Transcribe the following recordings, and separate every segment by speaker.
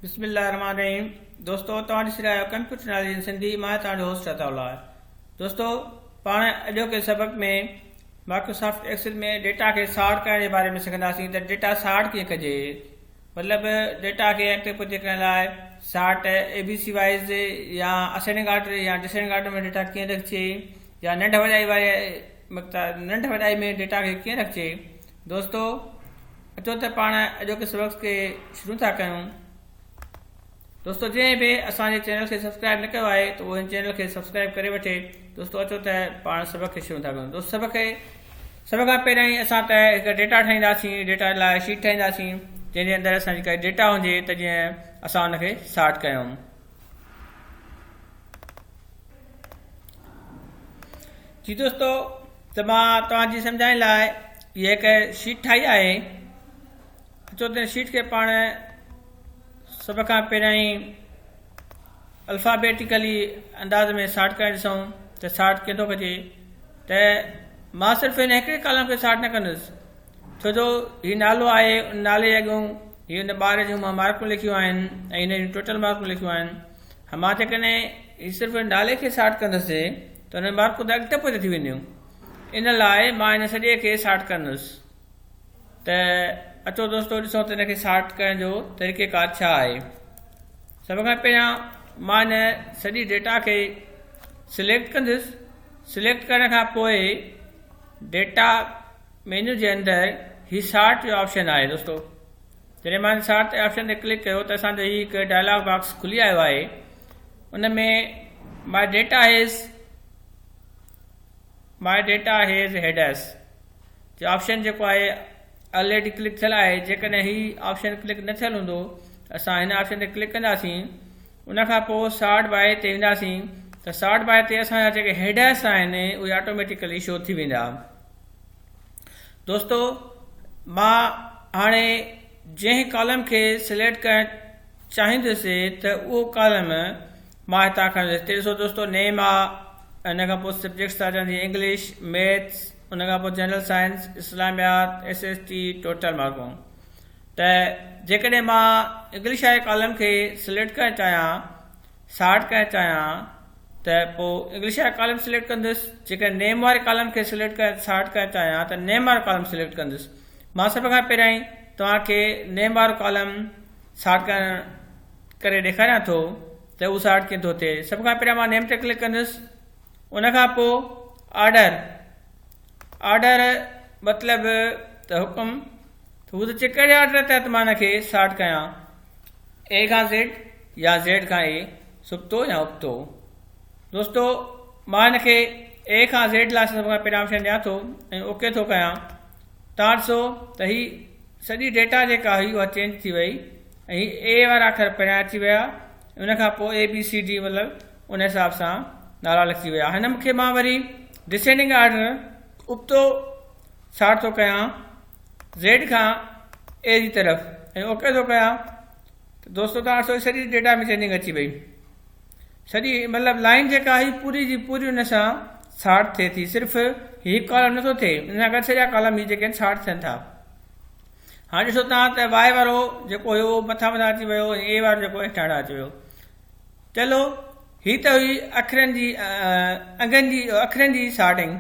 Speaker 1: بسم الله الرحمن الرحيم دوستو توهان ڏسي رهيا آهيو ڪمپيوٽر ناليج ان سنڌي مان آهيان توهان جو هوسٽ عطا الله دوستو پاڻ اڄوڪي سبق ۾ مائڪروسافٽ ايڪسل ۾ ڊيٽا کي سارٽ ڪرڻ جي باري ۾ سکنداسين ته ڊيٽا سارٽ ڪيئن ڪجي مطلب ڊيٽا کي اڳتي پوئتي ڪرڻ لاء sort A B C wise يا اسينڊنگ آرڊر يا ڊسينڊنگ آرڊر ۾ ڊيٽا ڪيئن رکجي يا ننڍ وڏائي واري مقدار ننڍ وڏائي ۾ ڊيٽا کي ڪيئن رکجي دوستو اچو ته پاڻ اڄوڪي سبق کي شروع ٿا ڪيون. دوستو جنهن به اسان جي چينل کي سبسڪرائب نه ڪيو آهي ته اهو هن چينل کي سبسڪرائب ڪري وٺي. دوستو اچو ته پاڻ سبق کي شروع ٿا ڪيون. دوستو سبق کي سڀ کان پهريائين اسان ته هڪ ڊيٽا ٺاهينداسين ڊيٽا لاء شيٽ ٺاهينداسين جنهن جي اندر اسان جي ڪا ڊيٽا هجي ته جيئن اسان ان کي سارٽ ڪيون. جي دوستو ته مان توهان جي سمجهائڻ لاء هي هڪ شيٽ ٺاهي آهي اچو ته شيٽ کي پاڻ سڀ کان پهريائين الفابيٽيڪلي انداز ۾ سارٽ ڪري ڏسون ته سارٽ ڪيئن ٿو ڪجي ته مان صرف هن هڪڙي ڪالم کي سارٽ نه ڪندس ڇو جو هي نالو آهي ان نالي جي اڳيون هي ان ٻار جون مان مارڪون لکيون آهن ۽ هن جون ٽوٽل مارڪون لکيون آهن ها مان جيڪڏهن هي صرف هن نالي کي سارٽ ڪندس ته ان مارڪون ته اڳتي پوئتي ٿي وينديون ان لاء مان هن سڄي کي سارٽ ڪندس ته اچو دوستو ڏسو ته هن کي سارٽ ڪرڻ جو طريقه ڪار ڇا آهي سڀ کان پهريان مان هن سڄي ڊيٽا کي سليڪٽ ڪندس سليڪٽ ڪرڻ کان پوء ڊيٽا مينيو جي اندر هي سارٽ جو آپشن آهي دوستو جڏهن مان سارٽ آپشن تي ڪلڪ ڪيو ته اسان جو هي هڪ ڊائلاگ باڪس کلي آيو آهي ان ۾ my data has my data has headers جو آپشن جيڪو آهي آلريڊي ڪلڪ ٿيل آهي جيڪڏهن هي آپشن ڪلڪ نه ٿيل هوندو ته اسان هن آپشن تي ڪلڪ ڪنداسين ان کان پوء سارٽ باء تي وينداسين ته سارٽ باء تي اسان جا جيڪي هيڊرس آهن اهي آٽوميٽيڪلي شو ٿي ويندا دوستو مان هاڻي جنهن ڪالم کي سليڪٽ ڪرڻ چاهيندس ته اهو ڪالم مان هتان کڻندس هتي ڏسو دوستو نيم آ ان کان پوء سبجيڪٽس ٿا اچن جيئن انگلش ميٿس ان کان پوء جنرل سائنس اسلاميات ايس ايس ٽي ٽوٽل مارڪون ته جيڪڏهن مان انگلش واري ڪالم کي سليڪٽ ڪرڻ چاهيان سارٽ ڪرڻ چاهيان ته پوء انگلش واري ڪالم سليڪٽ ڪندس جيڪڏهن نيم واري ڪالم کي سليڪٽ ڪرڻ سارٽ ڪرڻ چاهيان ته نيم وارو ڪالم سليڪٽ ڪندس مان سڀ کان پهريائين توهان کي نيم وارو ڪالم سارٽ ڪرڻ ڪري ڏيکاريان ٿو ته اهو سارٽ ڪيئن ٿو ٿئي سڀ کان پهريان مان نيم تي ڪلڪ ڪندس ان کان پوء آرڊر آرڊر مطلب ته حڪم ته هو ته چي ڪهڙي آرڊر تحت مان هن کي سارٽ ڪيان اي کان زيڊ يا زيڊ کان اي سبتو يا ابتو دوستو مان هن کي اي کان زيڊ لاء سڀ کان پهريان آپشن ڏيان ٿو ۽ اوڪي ٿو ڪيان تان ڏسو ته هي سڄي ڊيٽا جيڪا هئي اها چينج ٿي وئي ۽ هي اي وارا اکر پهريان اچي ويا ان کان پوء اي بي سي ڊي مطلب ان حساب سان نالا لکجي ويا هن کي مان وري ڊسينڊنگ آرڊر ابتو سارٽ ٿو ڪيان زيڊ کان اي جي طرف ۽ اوڪي ٿو ڪيان ته دوستو تان ڏسو سڄي ڊيٽا ۾ چينجنگ اچي وئي سڄي مطلب لائن جيڪا هئي پوري جي پوري ان سان سارٽ ٿئي ٿي صرف هي ڪالم نٿو ٿئي ان سان گڏ سڄا ڪالم هي جيڪي آهن سارٽ ٿين ٿا هاڻي ڏسو تان ته واء وارو جيڪو هيو مٿان مٿان اچي ويو ۽ اي وارو جيڪو هيٺان اچي ويو چلو هي ته هئي اکرن جي انگن جي اکرن جي سارٽنگ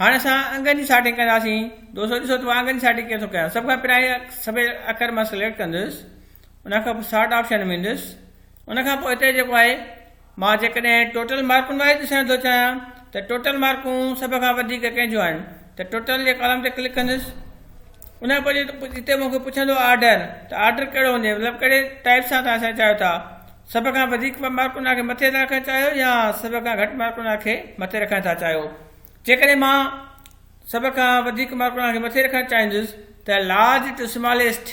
Speaker 1: هاڻي اسان انگن جي سارٽنگ ڪنداسين دوستو ڏسو ته مان انگن جي سارٽنگ ڪيئن ٿو ڪيان سڀ کان پهريان سڀئي اکر مان سليڪٽ ڪندس ان کان پوء سارٽ آپشن ۾ ويندس ان کان پوء هتي جيڪو آهي مان جيڪڏهن ٽوٽل مارڪن واري ڏسڻ ٿو چاهيان ته ٽوٽل مارڪون سڀ کان وڌيڪ ڪنهن جون آهن ته ٽوٽل جي ڪالم تي ڪلڪ ڪندس ان کان پوء هتي مون کي پڇندو آرڊر ته آرڊر ڪهڙو هجي مطلب ڪهڙي ٽائپ سان توهان چاهيو ٿا سڀ کان وڌيڪ مارڪن کي مٿي ٿا رکڻ چاهيو يا سڀ کان گهٽ مارڪن کي مٿي رکڻ ٿا چاهيو؟ جيڪڏهن مان سڀ کان وڌيڪ مارڪن کي مٿي رکڻ چاهيندس ته لارج ٽو سماليسٽ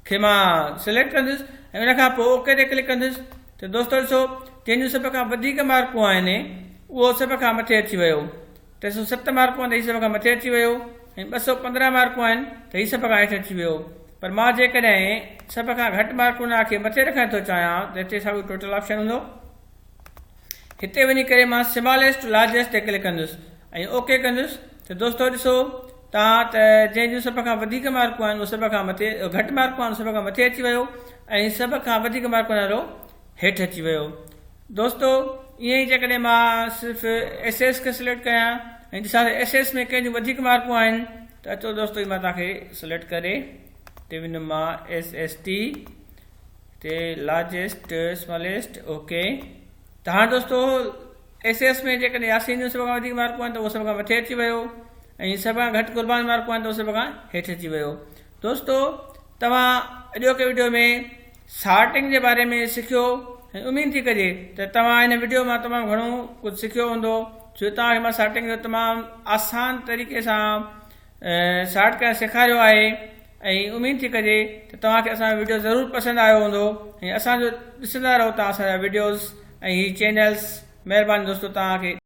Speaker 1: کي مان سليڪٽ ڪندس ۽ ان کان پوء اوڪي تي ڪلڪ ڪندس ته دوستو ڏسو جنهن جون سڀ کان وڌيڪ مارڪون آهن اهو سڀ کان مٿي اچي ويو 307 مارڪون آهن ته هي سڀ کان مٿي اچي ويو ۽ 215 مارڪون آهن ته هي سڀ کان هيٺ اچي ويو پر مان جيڪڏهن سڀ کان گهٽ مارڪون کي مٿي رکڻ ٿو چاهيان ته هتي ساڳيو ٽوٽل آپشن هوندو هتي وڃي ڪري مان سماليسٽ ٽو لارجيسٽ تي ڪلڪ ڪندس ۽ اوڪي ڪندس ته دوستو ڏسو تان ته جنهن جون سڀ کان وڌيڪ مارڪون آهن اهو سڀ کان مٿي گهٽ مارڪون آهن سڀ کان مٿي اچي ويو ۽ سڀ کان وڌيڪ مارڪون وارو هيٺ اچي ويو. دوستو ائين ئي جيڪڏهن مان صرف ايس ايس کي سليڪٽ ڪيان ۽ ڏسان ته ايس ايس ۾ ڪنهن جون وڌيڪ مارڪون آهن ته اچو دوستو هي مان توهان کي سليڪٽ ڪري تي ويندم مان ايس ايس ٽي تي لارجسٽ اسماليسٽ اوڪي ته هاڻ دوستو ايس ايس ۾ جيڪڏهن ياسين جون سڀ کان وڌيڪ مارڪون آهن ته اهو سڀ کان مٿي اچي ويو ۽ سڀ کان گهٽ قربان مارڪون آهن ته اهو سڀ کان هيٺ اچي ويو دوستو توهان اڄوڪي وڊيو ۾ سارٽنگ جي باري ۾ سکيو ۽ اميد ٿي ڪجي ته توهان هن وڊيو مان تمام گهڻو ڪجهه سکيو هوندو ڇو توهان کي مان سارٽنگ جو تمام آسان طريقي سان سارٽ ڪرڻ سيکاريو آهي ۽ اميد ٿي ڪجي ته توهان کي اسان جو وڊيو ضرور پسند آيو هوندو ۽ اسان جو ڏسندا رهو توهان اسان جا وڊيوز ۽ هي چينلز مهرباني دوستو توهان کي.